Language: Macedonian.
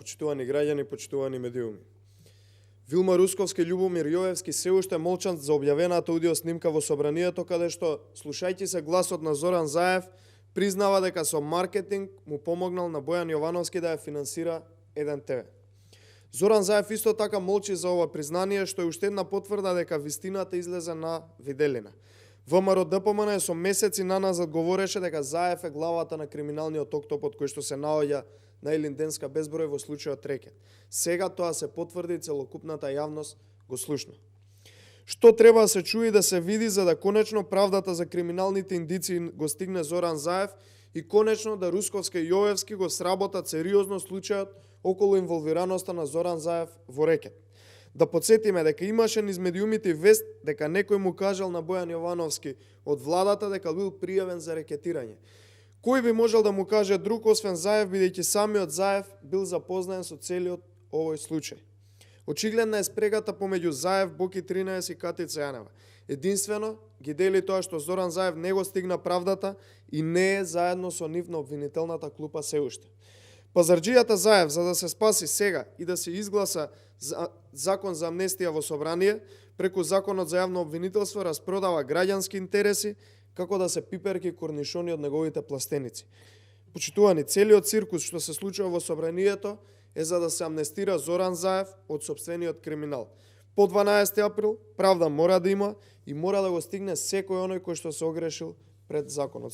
почитувани граѓани, почитувани медиуми. Вилма Русковски и Љубомир Јовевски се уште молчат за објавената аудио снимка во собранието, каде што, слушајќи се гласот на Зоран Заев, признава дека со маркетинг му помогнал на Бојан Јовановски да ја финансира 1 ТВ. Зоран Заев исто така молчи за ова признание, што е уште една потврда дека вистината излезе на виделина. ВМРО ДПМН со месеци наназад говореше дека Заев е главата на криминалниот октопод кој што се наоѓа на Илинденска безброј во случајот Рекет. Сега тоа се потврди, целокупната јавност го слушна. Што треба да се чуи да се види за да конечно правдата за криминалните индици го стигне Зоран Заев и конечно да Русковски и Јовевски го сработат сериозно случајот околу инволвираноста на Зоран Заев во Рекет. Да подсетиме дека имаше низ медиумите вест дека некој му кажал на Бојан Јовановски од владата дека бил пријавен за рекетирање. Кој би можел да му каже друг освен Заев, бидејќи самиот Заев бил запознаен со целиот овој случај. Очигледна е спрегата помеѓу Заев, Боки 13 и Катица Јанева. Единствено ги дели тоа што Зоран Заев не го стигна правдата и не е заедно со нив на обвинителната клупа се уште. Пазарџијата Заев, за да се спаси сега и да се изгласа закон за амнестија во собрание, преку законот за јавно обвинителство распродава граѓански интереси, како да се пиперки корнишони од неговите пластеници. Почитувани, целиот циркус што се случува во собранието е за да се амнестира Зоран Заев од сопствениот криминал. По 12 април правда мора да има и мора да го стигне секој оној кој што се огрешил пред законот.